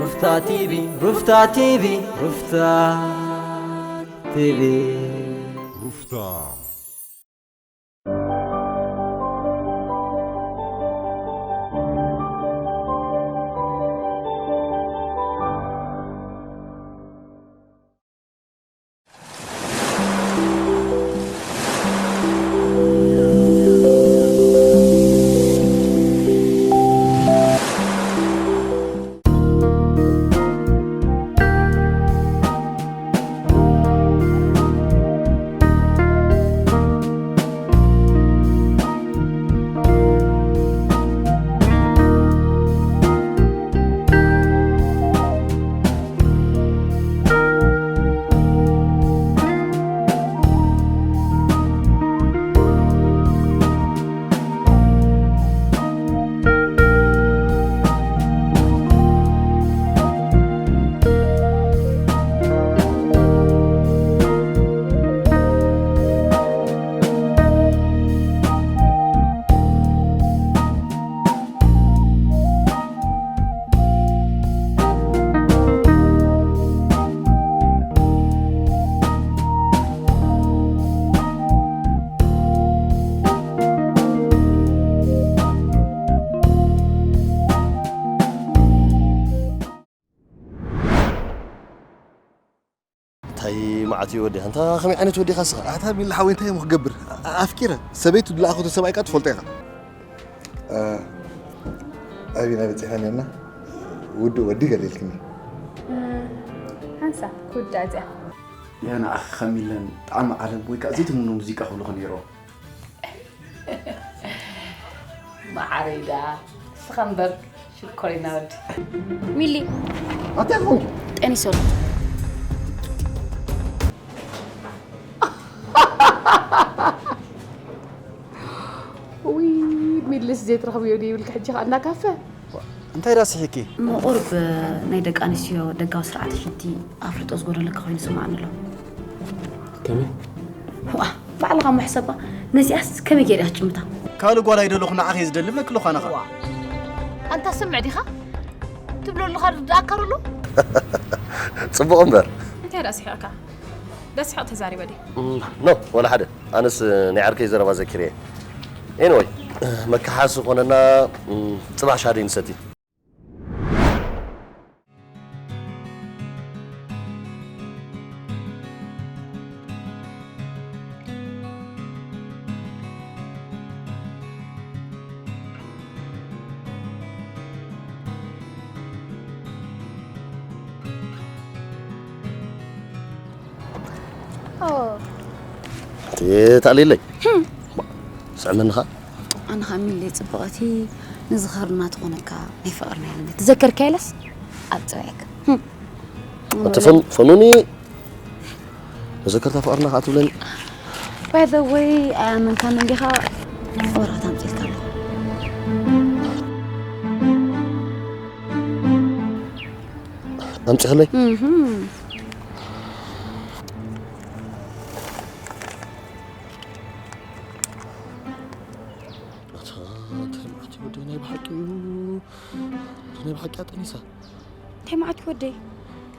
ሩፍታ ቲቪ፣ ሩፍታ ቲቪ፣ ሩፍታ ቲቪ። ሩፍታ። እንታይ መዓት እዩ ወዲ? ኣንታ ከመይ ዓይነት ወዲ ኢኻ ንስኻ? ኣታ ሚሊ ሓወይ፣ እንታይ እሞ ክገብር? ኣ-፣ ኣፍቂረ። ሰበይቱ ዝለኣኸቶ ሰብኣይ ከኣ ትፈልጦ ኢኻ። እ፣ ኣበይ ኢና በጺሕና ኔርና? ውዱእ ወዲ ገለ ኢልክኒ። እ፣ ሓንሳብ ክውዳእ እዚኣ። ያ ንዓኺ ከሚለን ጣዕሚ ዓለም ወይ ከኣ ዘይትምኖ ሙዚቃ ክብሉኺ ነይሮም። መዓረይ ደኣ፣ ንስኻ እምበር ሽኮሪና ወዲ። ሚሊ። ኣታ ይኹን። ጠኒሰሉ። ውይ፣ ሚልስ ዘይትረኽብዮ ድዩ ይብልኪ ሕጂ ኸኣ እናካፈ? እንታይ ደኣ ስሒኪ? እሞ ቁሩብ ናይ ደቂ ኣንስትዮ ደጋዊ ስርዓተ ሽንቲ ኣፍልጦ ዝጎደለካ ኮይኑ ይስምዓኒ ኣሎ። ከመይ? ዋእ፣ ባዕልኻ እሞ ሕሰባ። ነዚኣስ ከመይ ገይረ እያ ትጭምታ? ካልእ ጓል ኣይደለኹ፣ ንዓኺ እየ ዝደሊ፣ ብለኪ ኣለኹ ኣነ ኸኣ። ኣንታ ስምዕ ዲኻ? ትብሎ ኣለኻ ርድኣካ ኣሎ? ጽቡቕ እምበር። እንታይ ደኣ ስሒቕካ? ደስሕቕ ተዛሪበ ድየ? እም፣ ኖ፣ ወላ ሓደ። ኣነስ ናይ ዓርከይ ዘረባ ዘኪረ እየ። ኤኒወይ፣ መከሓሲ ኾነና፣ እም፣ ጽባሕ ሻሂ ንሰቲ። ኦ። እቲ ተኣልየለይ? ህም። ስዕመኒ ኸኣ? ኣነ ኸኣ ሚለይ ጽብቐቲ፣ ንዝኸርና ትኾነካ ናይ ፍቕርና ኢለና። ተዘከርካየለስ? ኣብ ጽባኤክ። ህም። ኣቲ ፈን-፣ ፈኑኒ፣ መዘከርታ ፍቕርና ኸኣ ትብለኒ። By the way፣ ኣያመንካን እንዲኻ ወረቐት ኣምጺእልካ ኣለኹ። ኣምጺእኽለይ? እህም። ኣታ፣ እንታይ መዓት እዩ ወደይ፣ ናይ ብሓቂ እዩ። ናይ ብሓቂ ኣጠኒሳ። እንታይ መዓት እዩ ወደይ?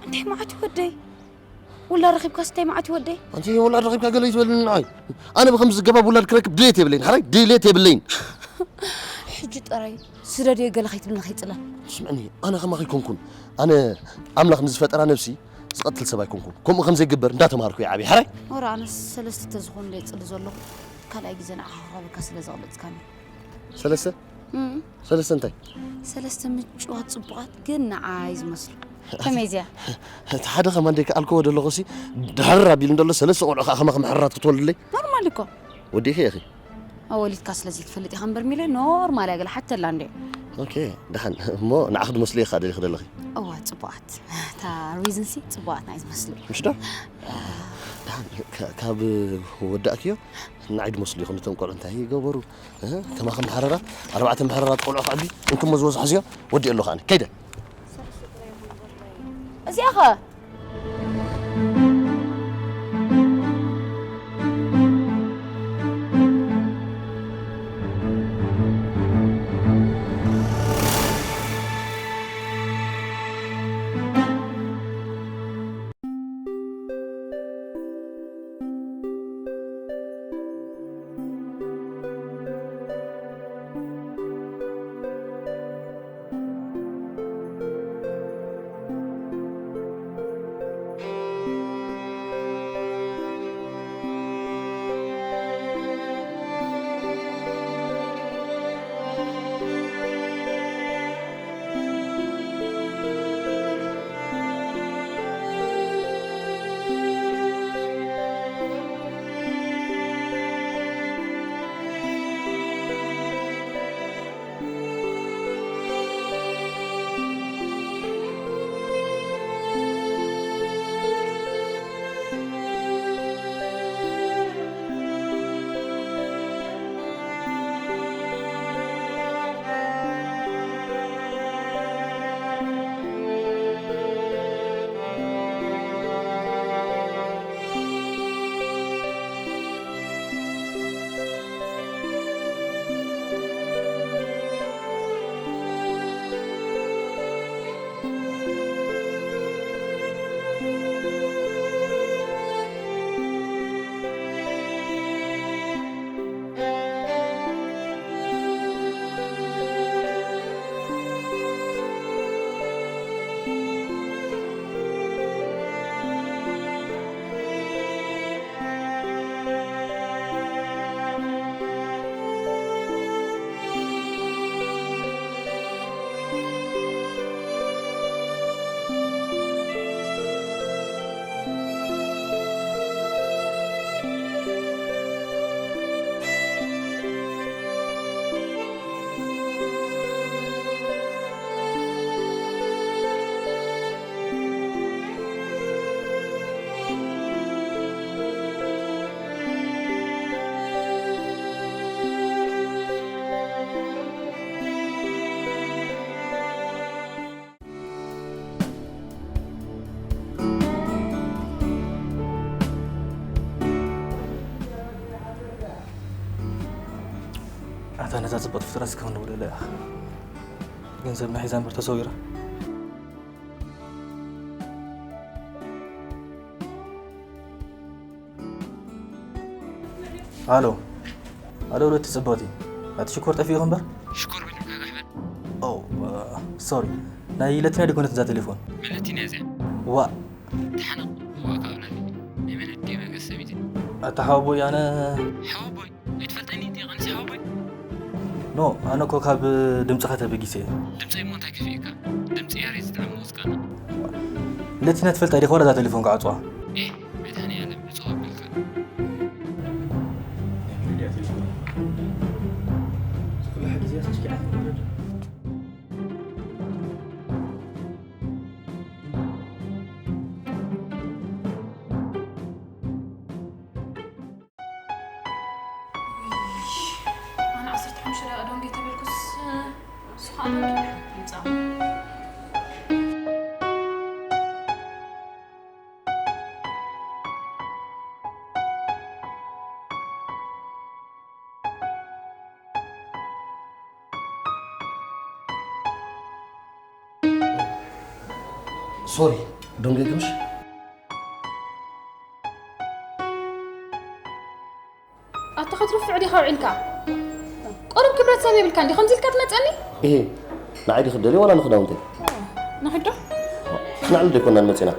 እንታይ መዓት እዩ ወደይ? ውላድ ረኺብካስ እንታይ መዓት እዩ ወደይ? ኣንቲ ውላድ ረኺብካ ገለ ይትበልኒ ንዓይ። ኣነ ብኸምዚ ዝገባብ ውላድ ክረክብ ድሌት የብለይን። ሓራይ ድሌት የብለይን። ሕጂ ጥራይ ስደድዮ ገለ ከይትብልኒ ከይጽላል። ስምዕኒ፣ ኣነ ከማኺ ኣይኮንኩን። ኣነ ኣምላኽ ንዝፈጠራ ነብሲ ዝቐትል ሰብ ኣይኮንኩን። ከምኡ ከም ዘይግበር እንዳተማሃርኩ እየ ዓብየ። ሓራይ? ወረ ኣነስ ሰለስተ ተዝኾኑለይ እጽሊ ዘለኹ። ካልኣይ ግዜ ንዓኻ ክረኽበካ ስለ ዘቕለጽካኒ። ሰለስተ? እም። ሰለስተ እንታይ? ሰለስተ ምጭዋት ጽቡቓት ግን ንዓይ ዝመስሉ። ከመይ እዚኣ? እቲ ሓደ ከማን ደይ ከኣልክዎ ደለኹ ሲ፣ ድሃር ኣቢሉ እንደሎ ሰለስተ ቆልዑ ከኣ ከማኺ ምሕራራት ክትወልድለይ? ኖርማል እኮ። ወዲእኺ ኢኺ? ኣወሊድካ ስለ ዘይትፈልጥ ኢኻ እምበር ሚለ፣ ኖርማል እያ፣ ገለ ሓተላ እንድየ። ኦኬ፣ ደሓን። እሞ ንዓኺ ድመስሉ ኢኻ ደሊኺ ደለኺ? እዋ፣ ጽቡቓት። እታ ሪዝን ሲ ጽቡቓት ንዓይ ዝመስሉ። ምሽ ዶ? ደሓን፣ ካ-፣ ካብ ወዳእክዮ ንዓይ ድመስሉ ኢኹም እቶም ቆልዑ እንታይ ይገበሩ? እ? ከማኺ መሓረራት፣ ኣርባዕተ መሓረራት ቆልዑ ከዕቢ፣ እንክሞ ዝበዝሖ ሕዝዮ፣ ወዲኤ ኣለኹ ኣነ። ከይደ። እዚኣ ኸ? ኣታ ነዛ ጽብቕቲ ፍጥረት እስከ ክንደውለላ ኢኻ። ገንዘብና ሒዛ እምበር ተሰዊራ። ኣሎ። ኣሎ፣ ወለቲ ጽብቕቲ። ኣቲ ሽኮር ጠፊኡ እምበር? ሽኮር በል፣ ጋጋ ሕበል። ኦ፣ ሶሪ። ናይ ለቲና ዲኮነት እዛ ቴሌፎን። መለቲና እዚኣ። ዋ። ተሓነቕ፣ ዋ፣ ካብ ናተይ። ናይ መን ኣደ መገስ ሰበይቲ? ኣታ ሓወቦይ፣ ኣነ ሓወቦይ? ኣይትፈልጠኒ ዲኻ፣ ኣነስ ሓወቦይ? ኖ፣ ኣነ እኮ ካብ ድምጽኻ ተበጊሰ እየ። ድምጸይ እሞ እንታይ ከፊኡካ? ድምጺ ያሬድ ዝጥዕም ሙዚቃ ነው። ለቲና ትፈልጣ ዲኻ? ወላ እዛ ቴሌፎን ክዓጽዋ። ኤህ፣ መድሃኒኣለም ዕጾ ኣበልካ። ኣነ ዓሰርተ ሓሙሽተ ደቂቕ ደንጌ ተበልኩስ፣ ንሱ ኸኣ ደንጌ ይምጻእ። ሶሪ፣ ደንጌ ግምሽ። ኣታ ክትርፍዕ ዲኻ ውዒልካ? ቁሩብ ክብረት ሰብ የብልካን ድዩ? ከምዚ ኢልካ ትመጸኒ? እሄ፣ ንዓይ ዲኺ ትደልዮ ዋላ ንኽዳውንተይ? ንኽዶ? ክንዕልል ዶ ኣይኮናን መጺና?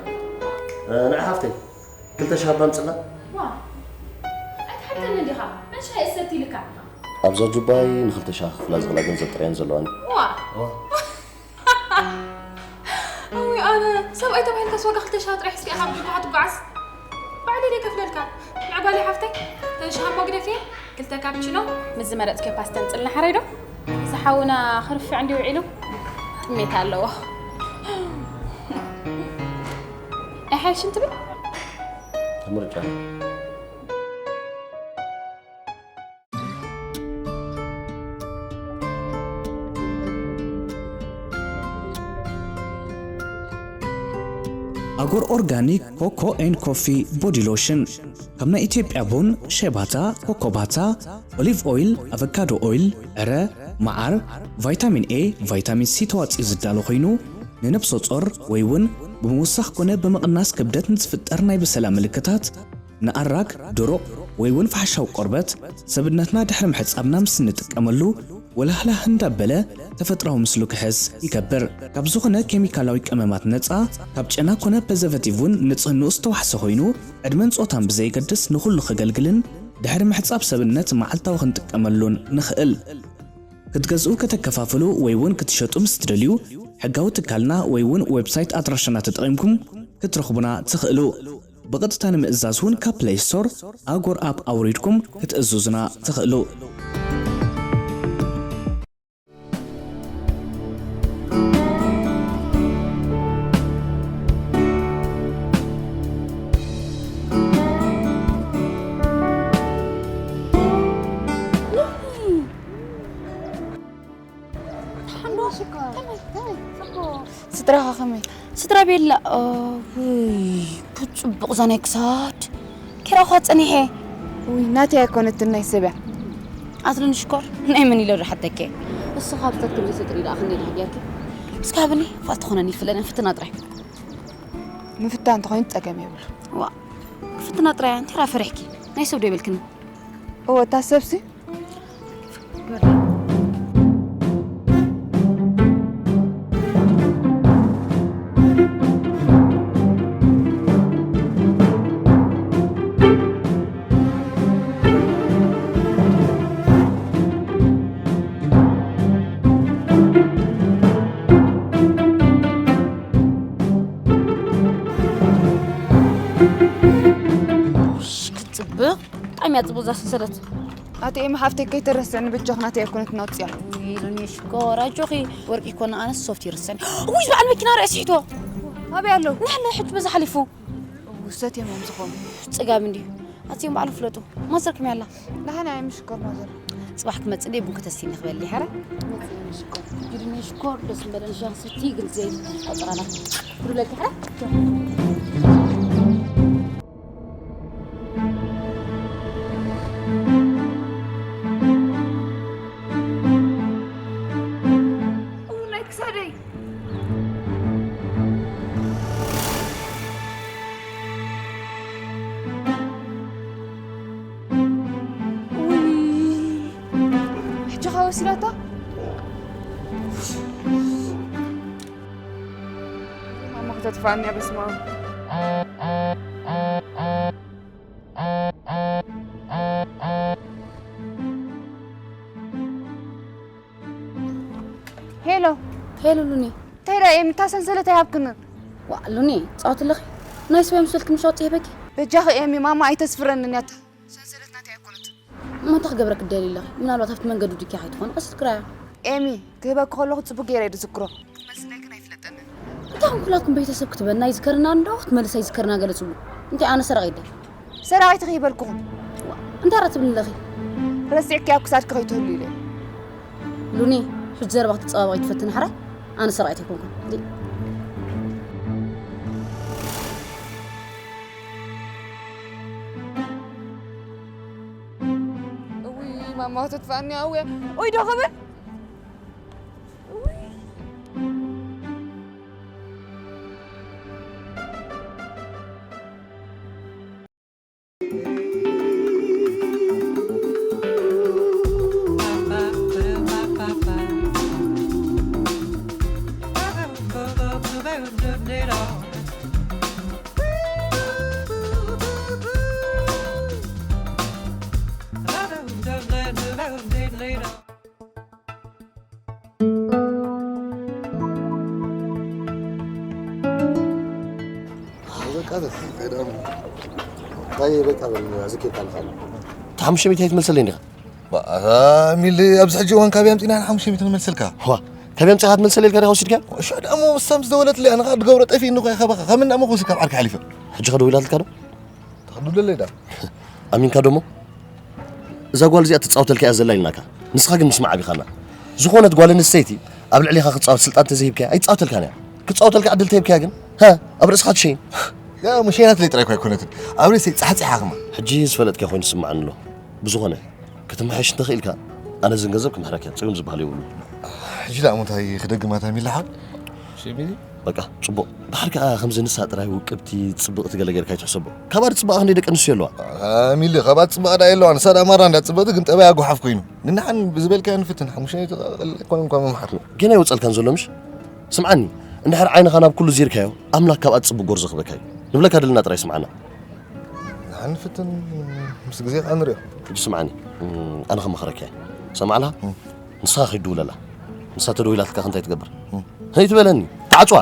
እ፣ ንዓ ሃፍተይ፣ ክልተ ሻባ ኣምጽላ። ዋ፣ ኣይትሓተኒ ዲኻ? መን ሻሂ እሰቲ ኢልካ? ኣብዛ ጁባይ ንኽልተ ሻሂ ክፍላ ዝኽእላ ገንዘብ ጥራይ እየን ዘለዋኒ። ዋ። ዋ። እውይ፣ ኣነ ሰብኣይ ተባሂልካስ ዋጋ ክልተ ሻሂ ጥራሕ ስኪ ኢኻ ብጅባኻ ትጓዓዝ። ባዕለይ ደይ ከፍለልካ። ንዕባለይ ሓፍተይ፣ ተን ሻሂ እሞ ግደፍየ፣ ክልተ ካፕቺኖ፣ ምስ ዝመረጽክዮ ፓስተን ጽልና ሓረይ ዶ? ዝሓውና ክርፍዕ እንዲ ውዒሉ ጥሜት ኣለዎ። ኣይሓይሽን ትብል? ምርጫ። ኣጎር ኦርጋኒክ ኮኮ ኤንድ ኮፊ ቦዲ ሎሽን፣ ካብ ናይ ኢትዮጵያ ቡን፣ ሸባታ፣ ኮኮባታ፣ ኦሊቭ ኦይል፣ ኣቨካዶ ኦይል፣ ዕረ፣ መዓር፣ ቫይታሚን ኤ፣ ቫይታሚን ሲ ተዋጺኡ ዝዳሎ ኮይኑ፣ ንነብሰ ጾር ወይ እውን ብምውሳኽ ኮነ ብምቕናስ ክብደት ንዝፍጠር ናይ ብሰላ ምልክታት፣ ንኣራግ፣ ድሩቕ ወይ እውን ፋሕሻዊ ቆርበት፣ ሰብነትና ድሕሪ ምሕጻብና ምስ እንጥቀመሉ ወላህላህ እንዳበለ ተፈጥራዊ ምስሉ ክሕዝ ይገብር። ካብ ዝኾነ ኬሚካላዊ ቀመማት ነጻ፣ ካብ ጨና ኮነ ፕሪዘርቫቲቭ እውን ንጽህንኡ ዝተዋሕሰ ኮይኑ፣ ዕድመን ጾታን ብዘየገድስ ንኹሉ ከገልግልን ድሕሪ ምሕጻብ ሰብነት መዓልታዊ ክንጥቀመሉን ንኽእል። ክትገዝኡ፣ ከተከፋፍሉ ወይ እውን ክትሸጡ ምስ ትደልዩ፣ ሕጋዊ ትካልና ወይ እውን ዌብሳይት ኣድራሻና ተጠቒምኩም ክትረኽቡና ትኽእሉ። ብቐጥታ ንምእዛዝ እውን ካብ ፕለይ ስቶር ኣጎር ኣፕ ኣውሪድኩም ክትእዝዙና ትኽእሉ። ስድራኻ ከመይ? ስድራ ቤላ፣ ውይ፣ ብጽቡቕ እዛ ናይ ክሳድ ኪራኻ ጸኒሐ። ውይ፣ ናተይ ኣይኮነትን፣ ናይ ሰብ እያ። ኣትልን ሽኮር፣ ናይ መን ኢለ ዶ ሓተኬ? እሱ ካብ ስታት ከም ዘይሰጥር ኢለ ኣኽኒ ኢለ ሃዲያኪ። እስካ ብኒ ፋልት ኾነኒ ይፍለነ ፍትና ጥራይ። ምፍታን እንተኾይኑ ጸገም የብሉ። ዋ፣ ፍትና ጥራይ፣ እንታይ ራ ፈሪሕኪ? ናይ ሰብ ዶ ይበልክኒ? እወ፣ እታ ሰብሲ ክትጽብቕ። ብጣዕሚ እያ ጽቡቕ እዛ ሰንሰለት። ኣቲ ኤማ ሓፍተይ ከይተረስዕኒ በጃኺ ናተይ ኣይኮነትን ኣውጽያ። ውይ ሉኒ ሽኮር ኣጆኺ ወርቂ ይኮና ኣነስ ሶፍት ይርሰኒ። ውይ በዓል መኪና ርእሲ ሒቶ። ኣበይ ኣለዉ? ንሕና ሕጂ በዛ ሓሊፉ። ውሰት እዮም እዮም ዝኾኑ። ጽጋብ እንድዩ። ኣትዮም ባዕሉ ፍለጡ። ማዘር ከመይ ኣላ? ደሓን እያ ምሽኮር ማዘር። ጽባሕ ክመጽእ እንደ ቡን ከተስቲኒ ክበሊ ሓረ። መጽእ ምሽኮር። ጅድኒ ሽኮር ደስ ምበለን ሻንሰቲ ግን ዘይቆጽራና። ብሩለኪ ሓረ። ሕጂ ኸ ወሲዳታ? ማማ ከተጥፋኣኒ እያ፣ በስመ ኣብ። ሄሎ። ሄሎ ሉኒ። እንታይ ደኣ ኤሚ፣ እታ ሰንሰለት ኣይሃብክንን? ዋእ ሉኒ፣ ትጻወቲ ኣለኺ? ናይ ስበይ ምስልኪ ምሽ ኣውጽኤ በኪ። በጃኺ ኤሚ፣ ማማ ኣይተስፍረንን እያ፣ እታ ሰንሰለት ናተይ ኣይኮነትን። እሞ እንታይ ክገብረኪ ትደልዪ ኣለኺ? ምናልባት ኣብቲ መንገዱ ድኪያ ከይትኾን ቀስ ኢልኪ ርኣያ። ኤሚ፣ ክህበኪ ከለኹ ጽቡቕ ገይረ እየ ዝዝክሮ። ክትመልስለይ ግን ኣይፍለጠንን። እንታይ ኹን ኩላትኩም ቤተሰብ ክትበና ይዝከርና እንዶ ክትመልሳ ይዝከርና ገለ ጽቡቕ። እንታይ ኣነ ሰራቒት ድየ? ሰራቒት ኢኺ ይበልኩኹም። እንታይ ራ ትብሊ ኣለኺ? ረሲዕኪ ኣብ ክሳድኪ ከይትህሉ ኢለ። ሉኒ፣ ሕጂ ዘረባ ክትጸባበቒ ትፈትኒ ሓራይ? ኣነ ሰራቒት ኣይኮንኩን። እውይ ማማ ተጥፋኣኒ ኣውያ። ኦይ ዶ ኸበን? በቃ በል። ቀደም ታይ በቃ በል። ኣዝኬ ካልካ። ሓሙሽተ ሚእቲ ኣይትመልሰለይ እንዲኻ? ሚል ኣብዚ ሕጂ እዋን ካበይ ኣምጺና ሓሙሽተ ሚእቲ ንመልሰልካ? ዋ፣ ካበይ ኣምጺኻ ትመልሰለይ ኢልካ ዲኻ ወሲድካ? ሻ ደሞ ሳም ዝደወለትለይ ኣነ ኸኣ ድገብሮ ጠፊእኒ እኮ እየ ካባኻ። ካብ ምንዳሞ ክወስድ ካብ ዓርኪ ሓሊፈ። ሕጂ ከ ደዊላትልካ ዶ? ተኽዱለለይ ዳ? ኣሚንካ ዶሞ? እዛ ጓል እዚኣ ትጻወተልካ እያ ዘላ ኢልናካ። ንስኻ ግን ምስማዕ ኣቢኻና። ዝኾነት ጓል ኣንስተይቲ ኣብ ልዕሊኻ ክትጻወት ስልጣን ተዘይሂብካያ ኣይትጻወተልካን እያ። ክትጻወተልካ ዕድል ተሂብካያ ግን፣ ሃ፣ ኣብ ርእስኻ ትሸይን። ያ፣ ምሸይናትለይ ጥራይ እኳ ኣይኮነትን። ኣብ ርእሰይ ጻሕጺሓ ከማን። ሕጂ ዝፈለጥካያ ኮይኑ ይስምዓኒ ኣሎ። ብዝኾነ፣ ክትመሓየሽ እንተኽኢልካ፣ ኣነ እዝን ገንዘብ ክምሕረካ እየ። ጽጉም ዝበሃል የብሉን። ሕጂ ደኣ እሞ እንታይ ክደግማ እታ ሚላ ሓወይ? ሽሚዚ? በቃ፣ ጽቡቕ። ድሓር ከኣ ከምዚ ንሳ ጥራይ ውቅብቲ፣ ጽብቕቲ ገለ ጌርካ ኣይትሕሰቦ። ካብኣ ዝጽብቓ ክንደይ ደቂ ኣንስትዮ ኣለዋ። ኣሚሊ፣ ካብኣ ዝጽብቓ ደኣ የለዋ። ንሳ ደኣ ማራ እንዳጽብቕቲ ግን ጠባያ ጓሓፍ ኮይኑ። ንንሓን ብዝበልካዮ ንፍትን፣ ሓሙሻይ ትቐልቀል ኣይኮነን እኳ መምሓር። ገና ይወጸልካን ዘሎ ምሽ? ስምዓኒ፣ እንድሕር ዓይንኻ ናብ ኩሉ ዚርካዮ፣ ኣምላኽ ካብኣ ዝጽብቕ ጎርዞ ክበካ እዩ። ንብለካ ደለና ጥራይ ስምዓና። ንሓን ንፍትን፣ ምስ ግዜ ከኣ ንሪኦ። ሕጂ ስምዓኒ፣ እም፣ ኣነ ክመኽረካ እየ። ሰማዕላ? እም። ንስኻ ከይት ድውለላ። ንሳ ተደዊላትካ እንታይ ትገብር? እም። ከይትበለኒ። ተዓጽዋ።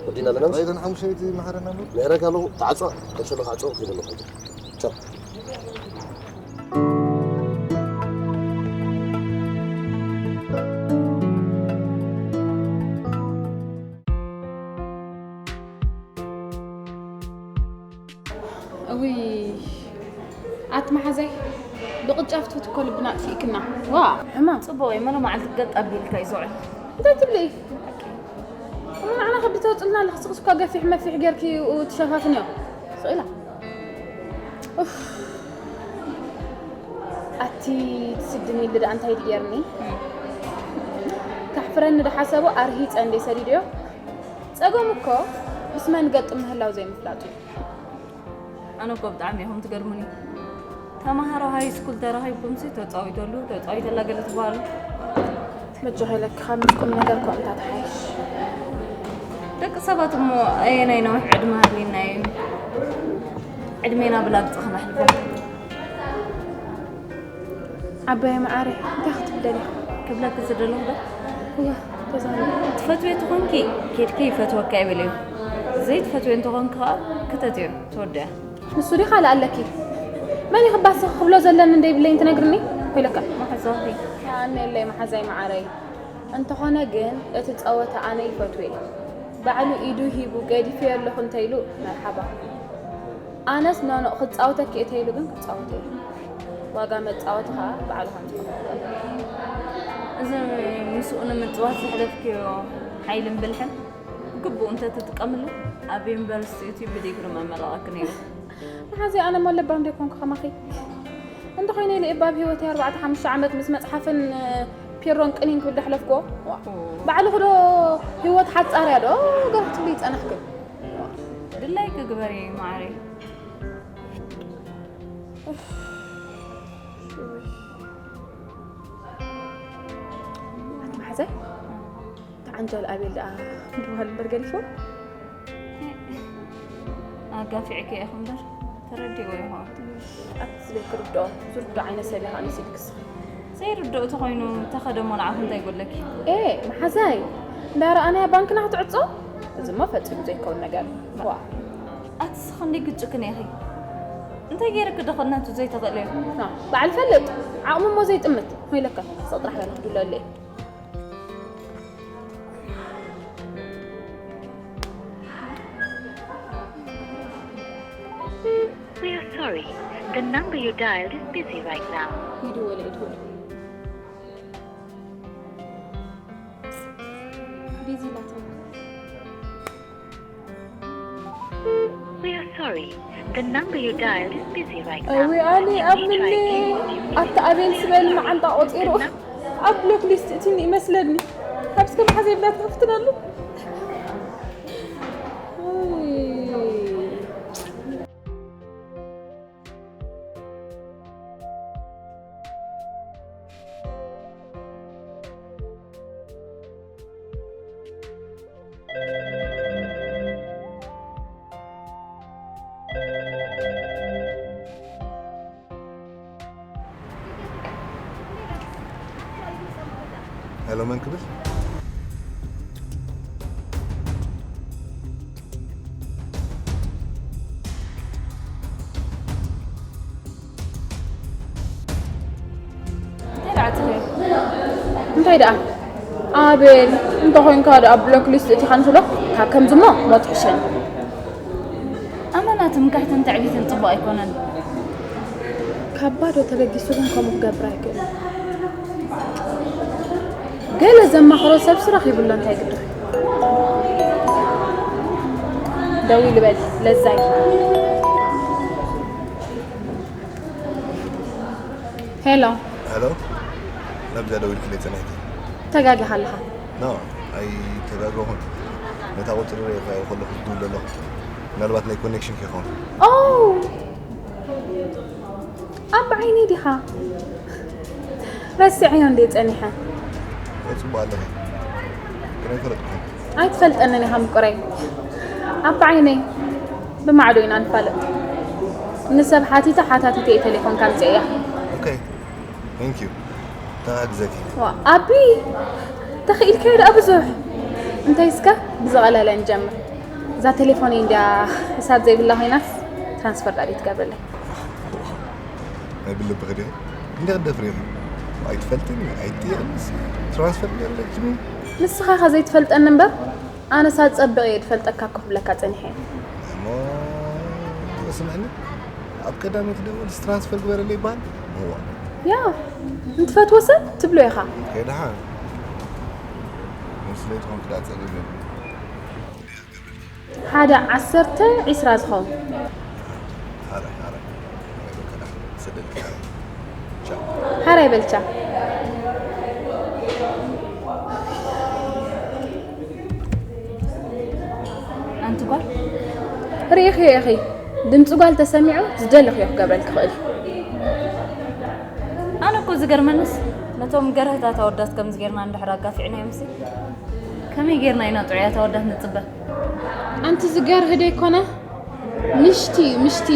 ወዲና ኣለና። ኣይተን ሓሙሸይቲ መሓረና ኣሎ። ነይረካ ኣለኹ። ተዓጽዋ። ከሸሎ ተዓጽዋ ከይደ ኣለኹ። ቻው። እውይ፣ ኣቲ መሓዛይ፣ ብቕጫ ፍትፍት እኮ ልብና ኣጥፊእክና። ዋ፣ ሕማም። ጽቡቕ እዩ፣ መሎ መዓልቲ ገጥ ኣቢልካ እዩ ዝውዕል። እንታይ ትብሊ? እሞ ንዓና ከብዲ ተውጽልና ኣለኽስኽስ እኳ ገፊሕ መፊሕ ጌርኪ ትሸፋፍንዮ። ስቕ ኢላ። ኡፍ። ኣቲ ትስድኒ ኢሉ ደኣ እንታይ ድጌርኒ? ካሕፍረኒ ዶ ሓሰቡ ኣርሂጸ እንደ ሰዲድዮ? ጸገም እኮ ምስ መን ገጥም ምህላው ዘይምፍላጡ እዩ። ኣነ እኮ ብጣዕሚ ኢኹም ትገርሙኒ። ተማሃሮ ሃይ ስኩል ተራኺብኩምሲ ተጻዊተሉ፣ ተጻዊተላ ገለ ትበሃሉ። በጃኻ ኢለኪ ካብ ምስ ቁም ነገር እኮ እንታ ትሓይሽ። ደቂ ሰባት እሞ ኣየናይ ነዊሕ ዕድመ ሃልዩና እዩ? ዕድሜና ብላግጺ ክነሕልፎ። ዓባይ መዓረይ፣ እንታይ ክትብል ደሊኻ? ክብለኪ ዝደለኹ ዶ? እዋ፣ ተዛረቢ። ትፈትውዮ ተኾንኪ፣ ኬድኪ ይፈትወካ ይበልዮ። ዘይትፈትውዮ እንተኾንኪ ኸኣ፣ ክተትዮ፣ ትወድያ። ንሱ ዲኻ ለኣለኪ? መን እዩ ክባስኺ ክብሎ ዘለኒ እንደይብለይን ትነግርኒ? ኮይለካ። መሓዛኺ። የቐንየለይ መሓዛይ መዓረይ። እንተኾነ ግን፣ እቲ ጸወታ ኣነ ይፈትዎ እየ። ባዕሉ ኢዱ ሂቡ፣ ገዲፈዮ ኣለኹ እንተኢሉ፣ መርሓባ። ኣነስ ኖኖ ክጻወተኪ እየ ተይሉ ግን ክጻወት እየ። ዋጋ መጻወቲ ኸኣ ባዕሉ ከም ዝኸፍል። እዚ ምስኡ ንምጽዋት ዘሕለፍክዮ ሓይልን ብልሕን ግቡእ እንተትጥቀምሉ፣ ኣብ ዩኒቨርሲቲ እቲ ብዲግሪ መመረቐኪ ነይሩ። መሓዘይ፣ ኣነ እሞ ለባም ዶ ኣይኮንኩ ከማኺ? እንተኾይነ ኢለ እባ ኣብ ህይወተይ ኣርባዕተ ሓሙሽተ ዓመት ምስ መጽሓፍን ፒሮን ቅኒን ክብል ዳሕለፍክዎ። ዋ። ኦ። ባዕልኺ ዶ ህይወት ሓጻር እያ ዶ ገለ ክትብሊ ይጸናሕክን? ድላይኪ ግበሪ መዓረይ። ኣቲ መሓዘይ፣ እቲ ዓንጃል ኣቤል ደኣ ምድዋል እምበር ገዲፍዎ? ኣጋፊዕኪ ኢኺ እምበር ተረዲእዎ ይኸውን። ኣቲ ዝበይ ክርድኦ፣ ዝርድኦ ዓይነት ሰብ ኢኻ መሲልኪ እስኺ። ዘይርድኦ ተኾይኑ ተኸደ እሞ ንዓኺ እንታይ ይጎድለኪ? ኤ፣ መሓዛይ፣ እንዳረኣናያ ባንክና ክትዕጾ? እዚማ ፈጺሙ ዘይከውን ነገር እዩ። ዋ። ኣቲ እስኺ ክንደይ ግጭክን ኢኺ? እንታይ ገይርኪ ዶ ነቱ ዘይተኽእልዮ? ና፣ በዓል ፈልጥ፣ ዓቕሚ እሞ ዘይጥምት። ሆይለካ፣ ስቕ ጥራሕ በል፣ ክድውለሉ እየ። We are sorry. The number you dialed is busy right now. ይድወል፣ ይድወል። ቢዚ ናቶም። We are sorry. The number you dialed is busy right now. እዊ ኣኒ ኣብ ምኒ ኣታ ኣቤል ስበል መዓንጣ ቆጺሩ ኣብ ብሎክ ሊስት እትኒ ይመስለኒ። ካብ እስከ መሓዘ ይብላት ክፍትነሉ። ሄሎ፣ መን ክብል? እንታይ ደኣ ትብለይ? እንታይ ደኣ? ኣቤል፣ እንተኾይንካ ደኣ ብሎክ ሊስት እቲኻ ንስሎ፣ ካብ ከምዚ እሞ ሞት ይሕሸኒ። ኣመና ትምክሕትን ትዕቢትን ጽቡቕ ኣይኮነን። ካብ ባዶ ተበጊሱ ግን ከምኡ ክገብር ኣይክእልን። ገለ ዘማኽሮ ሰብሲ ረኺቡ ኣሎ እንታይ ግድኺ? ደው ይልበል ለዛይ። ሄሎ። ሄሎ። ናብዛ ደው ኢልክለይ ጸኒሕኪ። ተጋጊኻ ኣለኻ። ኖ፣ ኣይተጋገኹን። ነታ ቁፅሪ ርኢኻዮ ከለኹ ዝድውል ዘለኹ። ምናልባት ናይ ኮኔክሽን ከይኸውን። ኦ ኣብ ዓይኒ ዲኻ? ረሲዐዮ እንዴ ጸኒሐ? ወይ ጽቡቕ ኣለኺ። ግን ኣይፈለጥኩኹም። ኣይትፈልጠንን ኢኻ ምቁረይ። ኣብ ዓይነይ ብማዕዶ ኢና ንፋለጥ። ንሰብ ሓቲተ ሓታቲተ እየ ቴሌፎን ካምጽእ እያ። ኦኬ። Thank you። ተሓግዘኪ። ዋ፣ ኣቢ ተኽኢልካዮ ደኣ ብዙሕ። እንታይ እስከ ብዝቐለለ ንጀምር። እዛ ቴሌፎነይ እንድያ ሕሳብ ዘይብላ ኮይናስ ትራንስፈር ዳኣ ትገብረለይ። ናይ ብልብኺ ድዩ? እንደ ቅደፍሪ ኣይትፈልጥን ኣይትጥየቕንስ ትራንስፈር ገለችኒ። ንስኻ ኢኻ ዘይትፈልጠኒ እምበር ኣነስ ኣጸብቕ እየ ዝፈልጠካ እኮ ክብለካ ጸኒሐ እየ። እሞ ስምዕኒ ኣብ ቀዳመይቲ ደወልስ ትራንስፈር ግበረለይ ይበሃል። እዋ ያ እንትፈትዎ ሰብ ትብሎ ኢኻ። ከይድሓ ምስለይ ትኾን ክዳ ጸገም የለን። ሓደ ዓሰርተ ዒስራ ዝኸውን። ሓራይ ሓራይ ሓራይ በልካ ዳ ሰደልካ። ቻው። ሓራይ በልቻ። ኣንቲ ጓል ርኢኺዮ ኢኺ ድምፂ ጓል ተሰሚዑ ዝደለኽዮ ክገብረልኪ ይኽእል እዩ። ኣነ እኮ ዝገርመንስ ነቶም ገርህታት ኣወዳት ከምዚ ጌርና እንድሕር ኣጋፊዕናዮምሲ ከመይ ጌርና ኢና ጥዑያት ኣወዳት ንጽበ? ኣንቲ ዝገርህ ደይኮነ ምሽቲ እዩ ምሽቲ።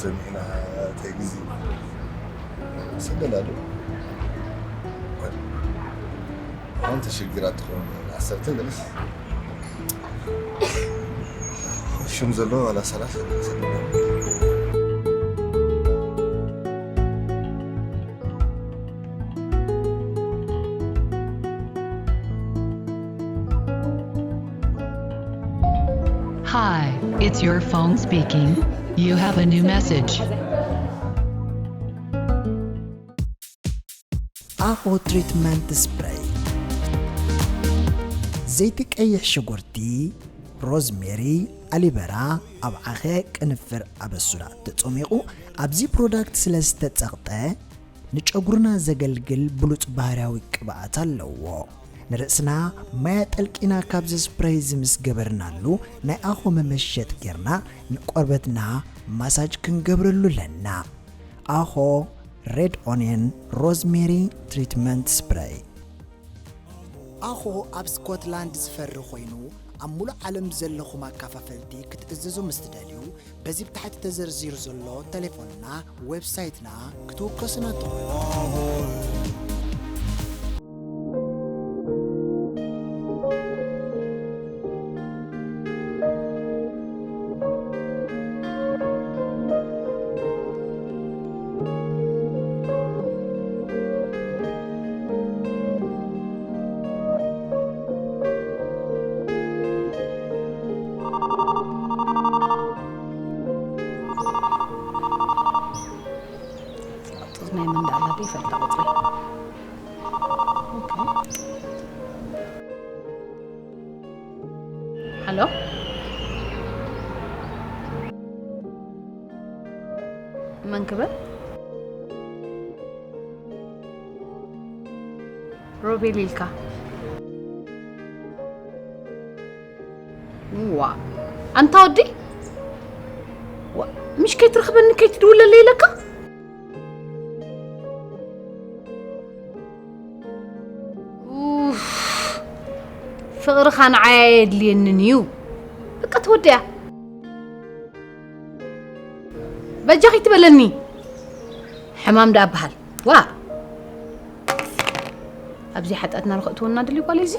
ሰሚዕና እንታይ ግዜ ሰደላ ዶ ሓንቲ ሽግራት ትኾን ዓሰርተ ገለስ ሽም ዘለዎ ዋላ ሰላሳ ሰደላ Hi, it's your phone speaking. You have a new message. ኣኾ ትሪትመንት ስፕሬይ፣ ዘይቲ ቀይሕ ሽጉርቲ፣ ሮዝሜሪ፣ ኣሊበራ፣ ኣብ ዓኸ ቅንፍር ኣበሱዳ ተጸሚቑ ኣብዚ ፕሮዳክት ስለ ዝተጸቕጠ ንጨጉርና ዘገልግል ብሉጽ ባህርያዊ ቅብኣት ኣለዎ። ንርእስና ማይ ኣጠልቂና ካብዚ ስፕሬይ እዚ ምስ ገበርናሉ ናይ ኣኾ መመሸጥ ጌርና ንቆርበትና ማሳጅ ክንገብረሉ ኣለና። ኣኾ ሬድ ኦንየን ሮዝሜሪ ትሪትመንት ስፕሬይ። ኣኾ ኣብ ስኮትላንድ ዝፈሪ ኮይኑ ኣብ ሙሉእ ዓለም ዘለኹም ኣካፋፈልቲ ክትእዘዙ ምስ ትደልዩ በዚ ብታሕቲ ተዘርዚሩ ዘሎ ተሌፎንና ዌብሳይትና ክትውከሱና ትኽእሉ። ጡዝ ናይ መን ደኣላ ዶ ይፈልጣ ቁፅሪ። ሃሎ፣ መን ክብል? ሮቤል ኢልካ። ዋ ኣንታ ወዲ፣ ዋ፣ ምሽ ከይትረኽበኒ ከይትድውለለይ ኢለካ። ኡፍ፣ ፍቕርኻ ንዓይ ኣየድልየንን እዩ። በቃ ተወዲኣ። በጃኺ ትበለኒ። ሕማም ደኣ በሃል። ዋ፣ ኣብዚ ሓጢኣትና ንኸእትወና ድልዩ ጓል እዚ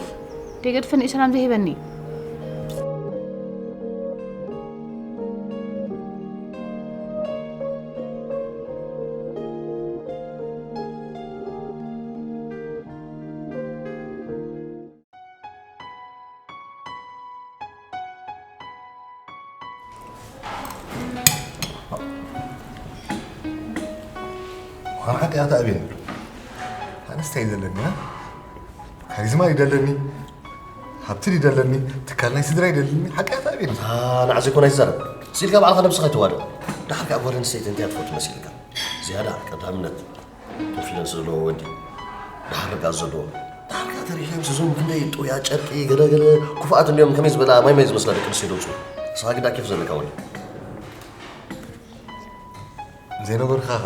ደይገድፈኒ እዩ ሰላም ዘይህበኒ። ዋን ሓቂ ኣታ ኣቤል ኣነስታይ ዘለኒ ያ ካሪዝማ ይደለኒ ሃብቲ ይደለኒ ትካል ናይ ስድራ ይደለኒ ሓቂ ኣታ ኣቤል ንዓዘይ ኮነ ኣይትዛረብ ስኢልካ ባዕልካ ነብስኻ ይትዋደ ዳሓር ከዓ ጓል ኣንስተይቲ እንታይ ትፈቱ መሲልካ ዝያዳ ቀዳምነት ኮንፊደንስ ዘለዎ ወዲ ደሓር ርግኣት ዘለዎ ዓርካ ተሪፈ ምስ እዞም ክንደይ ጥውያ ጨርቂ ገለገለ ክፉኣት እንዲዮም ከመይ ዝበላ ማይ ማይ ዝመስላ ደቂ ኣንስትዮ ደውፅኡ። ንስኻ ግዳ ኬፍ ዘለካ ወዲ። ዘይነገርካኻ።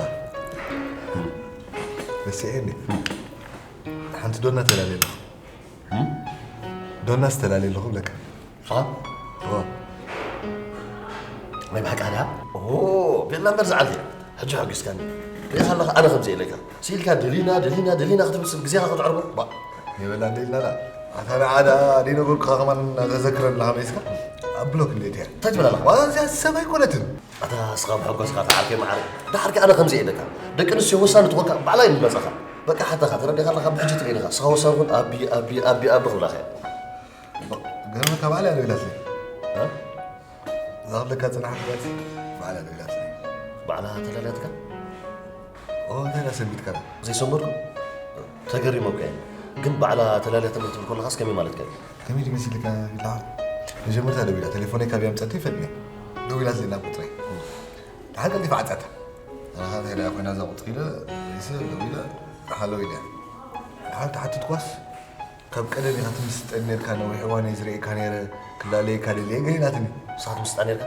ደስ ይኤኒ። ሓንቲ ዶና ተላልየ ኣለኹ። ዶና ዝተላልየ ኣለኹ ብለካ። ሳ? እዎ። ናይ ብሓቂ ኣዳ? ኦ፣ ቤላ እምበር ዝዓርክ እያ። ሕጂ ሓጒስካኒ። ሪኢኻ ኣለኻ ኣነ ከምዚ ኢለካ። ስኢልካ ደሊና፣ ደሊና፣ ደሊና ክትብል ስም ግዜኻ ከተዕርቦ? ባ። የበላ እንደ ኢልና ዳ። ኣታ ንዓዳ ደይነገርኩኻ ከማን ተዘክረን ኣለኻ መይስካ? ኣብ ብሎክ እንዴት እያ? እንታይ ትብል ኣለኻ? ዋላ እዚኣ ሰብ ኣይኮነትን። ኣታ እስኻ ብሐጎስኻ ተዓርከ መዓረ። ዳሓርካ ኣነ ከምዚ ኢለካ። ደቂ ኣንስትዮ ወሳኒ ትኾንካ ባዕላ ይመጻኻ። በቃ ሓታኻ ተረዲኻ ኣለኻ ብሕጂ ትርእይኻ። እስኻ ወሳኒ ኩን ኣቢ፣ ኣቢ፣ ኣቢ፣ ኣቢ ክብላኻ እያ። ገርመካ ባዕላ ያለው ይላትለይ። እ? እዛ ክብለካ ጽናሕ ትበል ባዕላ ያለው ይላትለይ። ባዕላ ተላልያትካ? ኦ፣ እንታይ ኢላ ሰንቢትካ? ዘይሰንበድኩ? ተገሪመ እኮ እየ። ግን ባዕላ ተላልያትኒ ክትብል ከለኻስ ከመይ ማለትካ እዩ? ከመይ ድዩ መሲልካ? ኢላ መጀመርታ ደዊላ፣ ቴሌፎነይ ካብ እያ ኣምጻተይ ፈጥነ። ደዊላትለይ ናብ ቁጽረይ። ደሓር ቀልጢፋ ዓጻታ። ኣነ ኸኣ እንታይ ደኣ ኮይና እዛ ቁጽሪ ኢለ፣ ሪሰ ደዊለ፣ ሃሎ ኢለ። ደሓር ተሓትትኳስ፣ ካብ ቀደም ኢኻ ትምስጠኒ ነርካ፣ ነዊሕ እዋን እየ ዝርእየካ ነይረ፣ ክላለየካ ደልየ ገለ ኢላትኒ። ንስኻ ትምስጣ ነርካ?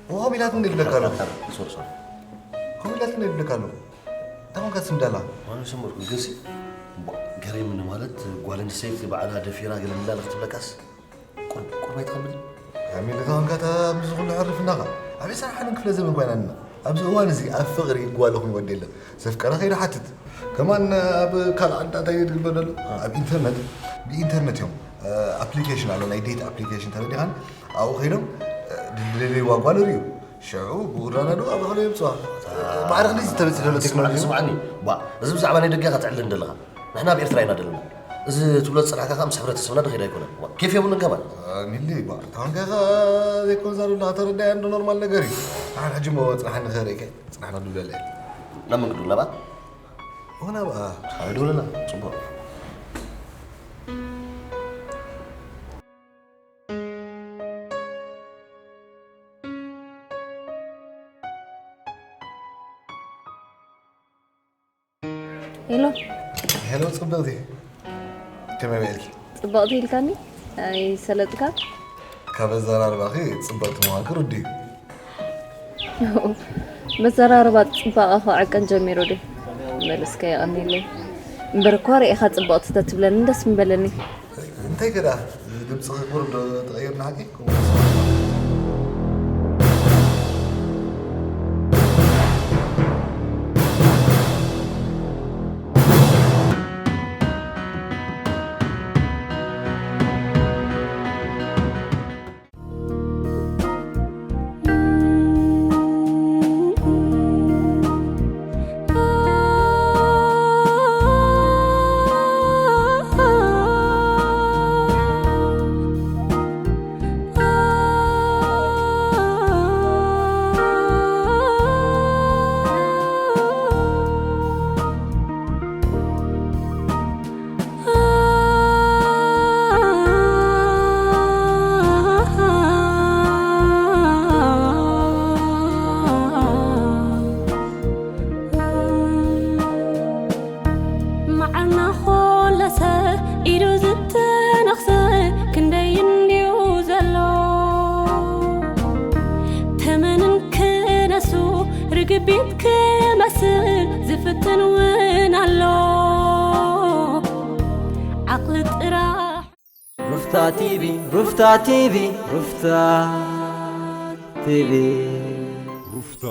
እዎ፣ ከምኡ ኢላትኒ ድብለካ ኣለኹ። ሶሪ፣ ሶሪ። ከምኡ ኢላትኒ ድብለካ ኣለኹ። እንታይ ኾንካ ትስምዳ ኣለኻ? ኣነ ሰመርኩ፣ ግንሲ፣ እምቧ፣ ገሪምኒ ማለት፣ ጓል ኣንስተይቲ ባዕላ ደፊራ ገለ ምላለ ክትብለካስ፣ ቁሩብ፣ ቁሩብ ኣይትኸብድን? ካሚል፣ እንታይ ኾንካ እታ ኣብዚ ኩሉ ሕርፍናኻ? ኣብ ዕስራን ሓደን ክፍለ ዘመን ኮይና ኣለና። ኣብዚ እዋን እዚ ኣብ ፍቕሪ ጓል ይኹን ወዲ የለን። ዘፍቀረ ከይዱ ሓትት። ከማን ኣብ ካልእ ዓዲ እንታይ እዩ ዝግበር ዘሎ? ኣብ ኢንተርነት፣ ብኢንተርነት እዮም፣ እ፣ ኣፕሊኬሽን ኣሎ፣ ናይ ዴት ኣፕሊኬሽን ተረዲኻን፣ ኣብኡ ከይዶም፣ እ፣ ዝደለይዋ ጓል ይርእዩ። ሽዑ ብኡራና ዶ ኣብ ኣኽሎ የምጽዋ። ማዕረ ክንደይ ዝተበጽሕ ዘሎ ቴክኖሎጂ። ስምዓኒ፣ ስምዓኒ። ባ፣ እዚ ብዛዕባ ናይ ደገ ኢኻ ትዕልል ዘለኻ። ንሕና ኣብ ኤርትራ ኢና ዘለና። እዚ ትብሎ ዝጸናሕካ ከኣ ምስ ሕብረተሰብና ዝኸይድ ኣይኮነን። ዋ፣ ኬፍ የብሉን ከማን። አ፣ ሚሊ፣ ባ፣ ታንካ ኸ ዘይኮን ዛሩ ላ ተረዳያ እንዶ ኖርማል ነገር እዩ። ኣነ ሕጂ እሞ ጽናሕኒ ከርእየካ፣ ጽናሕና ዱለለ። ናብ መን ክድውል ናብኣ? ኦ፣ ናብኣ። ኣይ፣ ደውለላ። ጽቡቕ። ሄሎ። ሄሎ፣ ጽብቕቲ። ከመይ ውዒልኪ? ጽብቕቲ ኢልካኒ? ኣይሰለጥካ? ካብ ኣዘራርባኺ ጽብቕቲ ምዃንኪ ርዱእ እዩ። መዘራረባ ጽባቐ ክዕቀን ጀሚሩ ድዩ? በል እስከ የቐንየለይ። እምበር እኳ ርኢኻ ጽብቕቲ ተትብለኒ ደስ ምበለኒ። እንታይ ከ ደኣ፣ ድምጽኺ ቁሩብ ዶ ተቐይር ንሓቂ? መዓና ኾለሰ ኢዱ ዝተነኽሰ ክንደይ እንድዩ ዘሎ። ተመንን ክነሱ ርግቢት ክመስል ዝፍትን እውን ኣሎ። ዓቕሊ ጥራሕ ሩፍታ ቲቪ፣ ሩፍታ ቲቪ፣ ሩፍታ ቲቪ። ሩፍታ